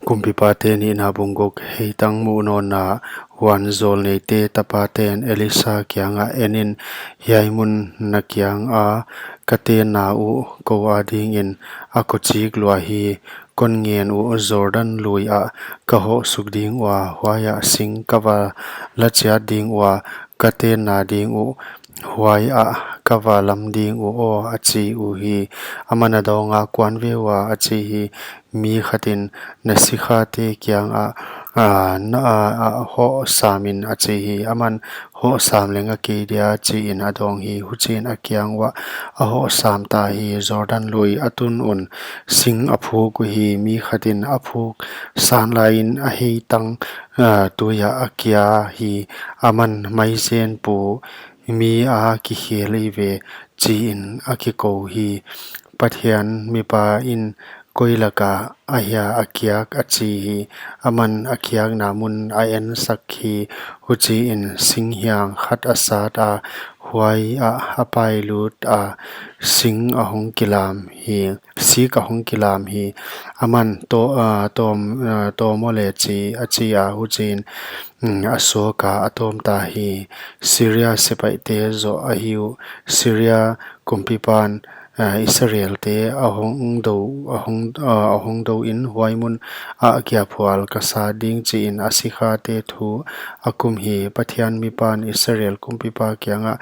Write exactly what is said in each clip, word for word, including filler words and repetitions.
Kumpipate Nihna bung guk. Heitang muhnawnna. Huan zawlneite tapaten Elisa kiangah, En in, hiai mun na kianga ka tenna uh kou adingin a kochik lua hi. Kon ngen uh Jordan lui ah ka hoh suk ding ua, huaiah sing ka va la chiat ding ua, ka tenna ding uh huaiah ka va lam ding uh aw, a chi uhi. Aman a dawnga, Kuan ve ua, a chi hi. Mi khatin, Na sikhate kiangah, a, na, a, a, hoh sam in, a chi hi. Aman, Hoh sam leng a kei dia, chiin a dawng hi. Huchiin a kiang uah a hoh sam ta hi. Jordan lui a tun un sing a phuk uhi. Mi khatin a phuk san laiin a heitang, a, tuiah a kia hi. Aman, Maizen pu, mi a kikhel i ve, chiin a kikou hi. Pathian mipa in, Koi laka ahia a kiak? a chi hi. Aman a kiakna mun a ensak hi. Huchiin sing hiang khat a sat a, huaiah a pailut a, sing a hong kilam hi, sik a hong kilam hi. Aman, To, a, tawm, a, tawm aw le, chi, a chi a. Huchiin, mm, a suak a, a tawm ta hi. Siria sepaihte zoh ahi uh. Siria kumpipan, a, Israelte a hong dou, a hong, a, a hong dou in, huai mun ah giaphual ka sat ding, chiin a sikhate thu a kum hi. Pathian mipan Israel kumpipa kiangah,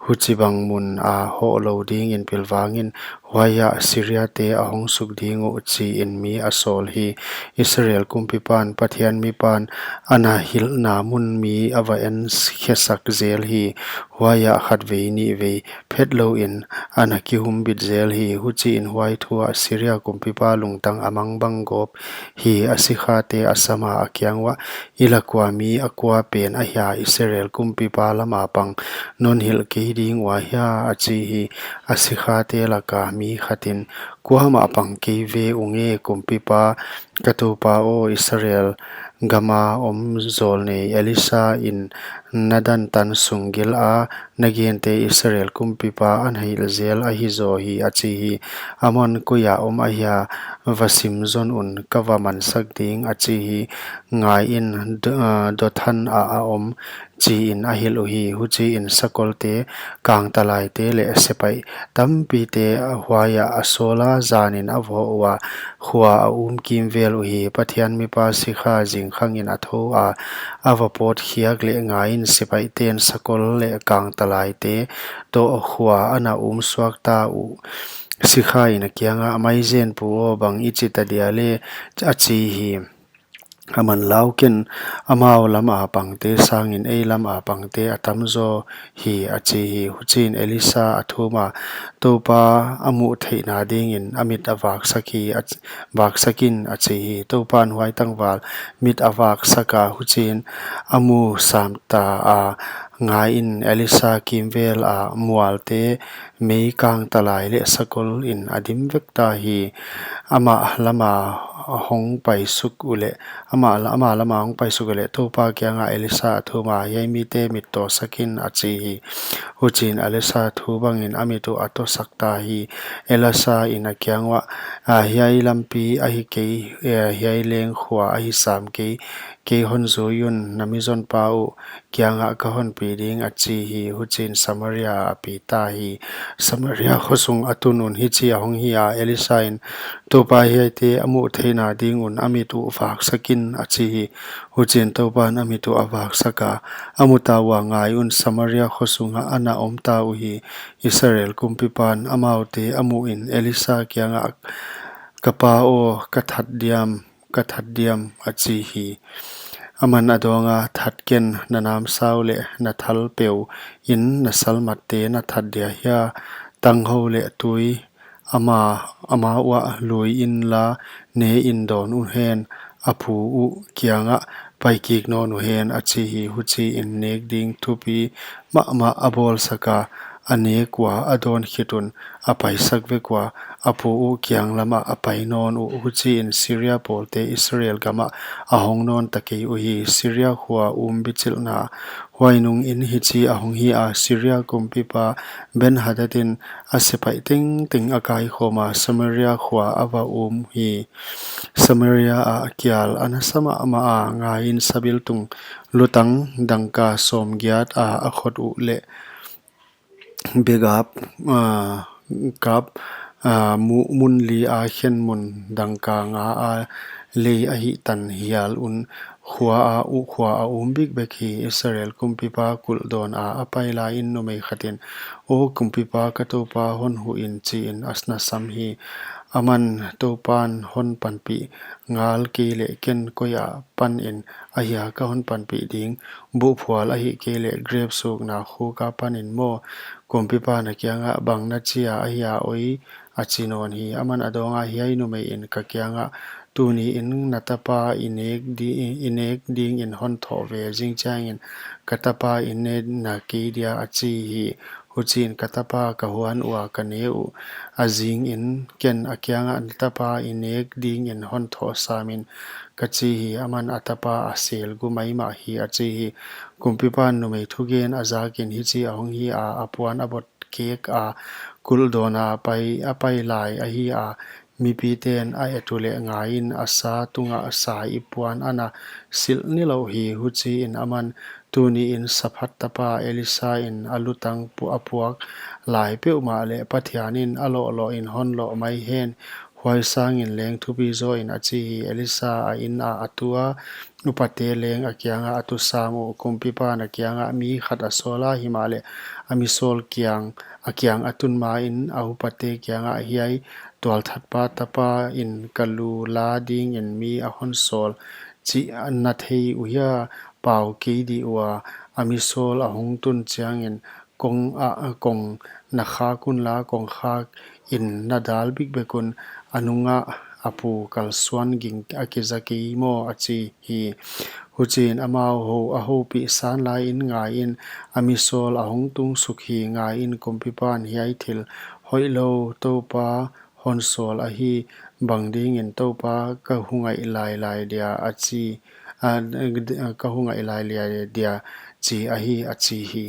Huchibang mun a hoh lou dingin pilvang in, huaiah Siriate a hong suk ding uh, chiin mi a sawl hi. Israel kumpipan Pathian mipan a na hilhna mun mi a va en khesak zel hi. Huaiah khatvei nihvei phetlouin a na kihumbit zel hi. Huchiin huai thu ah Siria kumpipa lungtang a mang bang gawp hi. A sikhate a sam a, a kiang uah, I lak ua mi a kua pen ahia Israel kumpipa lama pang non hilh kei ding ua hia? a chi hi. A sikhate laka mi khatin, Kuamah pang kei ve unge, kumpipa, ka toupa aw, Israel gama om zawlnei Elisa in na dan tan sung gil a na gente Israel kumpipa a na hilh zel ahi zaw hi, a chi hi. Aman, Koi a om ahia? Va sim zon un, ka va mansak ding, a chi hi. Ngaiin, Do-, a, Dothan ah a om, chiin a hilh uhi. Huchiin sakolte, kangtalaite leh sepaih tampite huaiah a sawl a, zanin a va hoh ua, khua a um kimvel uhi. Pathian mipa sikha zingkhangin a thou a, a va pawt khiak leh, ngaiin, sepaihten sakol leh kangtalaite toh khua a na um suak ta uh. Sikhain a kiangah, Maizen pu aw, bang i chi ta dia le? a chi hi. Aman, Lau ken, amau lama pangte sangin ei lama pangte a tamzaw hi, a chi hi. Huchiin Elisa a thum a, Toupa a muh theihna dingin a mit a vaksak hi, a ch-, vaksak in, a chi hi. Toupan huai tangval mit a vaksak a, huchiin a mu sam ta a. Ngaiin, Elisa kimvel a mualte mei kangtalai leh sakolin a dim vek ta hi. Amah lama hong paisuk uleh, amah la-, amah lama hong paisuk uleh, Toupa kiangah Elisa a thum a, Hiai mite mit tawsak in, a chi hi. Huchiin Elisa thu bangin a mit uh a tawsak ta hi. Elisa in a kiang uah, A, hiai lampi ahi kei, a, hiai leng khua ahi sam kei, kei hon zui un, na mizonpa uh kiangah ka hon pi ding, a chi hi. Huchiin Samaria a pi ta hi. Samaria khosung a tun un hichi a hong hi a, Elisa in, Toupa hiaite a muh theihna ding un a mit uh vaksak in, a chi hi. Huchiin Toupan a mit uh a vaksak a, a mu ta ua, ngai un, Samaria khosungah a na om ta uhi. Israel kumpipan amaute a muhin Elisa kiangah, Ka pa aw, ka that diam, ka that diam, a chi hi. Aman a dawng a, That ken, na namsau leh na thal peuh in na salmatte na that dia hia? Tanghou leh tui ama, ama uah lui inla, ne in dawn uhen, a pu uh kiangah pai kik nawn uhen, a chi hi. Huchiin nek ding thupi mahmah a bawlsak a, a nek ua a dawn khit un a paisak vek ua, a pu uh kiang lamah a pai nawn uh. Huchiin Syria pawlte Israel gamah a hong nawn ta kei uhi. Syria khua um bichilhna. Huai nungin hichi ahong hi a, Syria kumpipa Benhadad in a sepaih tengteng a kaikhawm a, Samaria khua a va um hi. Samaria ah kial a nasa mahmah a, ngaiin sabiltung lutang dangka sawmgiat a a khot uh leh begap, ah, kap, ah, mu-, mun li a khen mun dangka nga a lei ahih tan hial un khua a u-, khua a um bikbek hi. Israel kumpipa kulh dawn a a pai laiin numei khatin, "O kumpipa, ka toupa hon huhin," chiin a na sam hi. Aman, "Toupan hon panpih ngal kei leh ken koi ah panin ahia ka hon panpih ding? Buhphual ahihkeileh grep sukna khuk ah panin maw?" Kumpipan a kiangah, "Bang na chi a ahia oi?" a chi nawn hi. Aman a dawng a, "Hiai numei in ka kiangah, 'Tuniin na tapa i nek di-, i nek dingin hon thawh ve, zing chiangin ka tapa i ne na kei dia,' a chi hi. Huchiin ka tapa ka huan ua ka ne uh. A zingin ken a kiangah, 'Na tapa i nek dingin hon thawh sam in,' ka chi hi. Aman a tapa a sel gu maimah hi," a chi hi. Kumpipan numei thugen a zakin hichi ahong hi a, a puan a bot kek a, kulh dawn a pai, a pai lai ahi a, mipiten a et uleh ngaiin a sa tungah sa ip puan a na silh nilou hi. Huchiin aman, "Tuniin Saphat tapa Elisa in a lutang pu-, a puak lai peuhmah leh Pathianin a lohlawhin hon loh mai hen. Huai sangin leng thupi zaw in," a chi hi. Elisa a inn ah a tu a, upate leng a kiangah a tu sam uh. Kumpipan a kiangah, "Mi khat a sawl a, himahleh a misawl kiang, a kiang a tun main a upate kiangah, 'Hiai tualthatpa tapa in ka lu la dingin mi a hon sawl chih na thei uhia? Pau kei dih ua, a misawl ahong tun chiangin kong ah, kong na khak unla, kongkhak in na dal bikbek un, a nungah a pu kalsuan ging a kiza kei maw?' a chi hi. Huchiin amau hou-, a houpih san laiin ngaiin a misawl ahong tung suk hi. Ngaiin kumpipan, 'Hiai thil hoihlou toupa hon sawl ahi, bang dingin toupa ka hungaih lailai dia?' a chi, a, ka hungaih lailai dia chi ahi, a chi hi.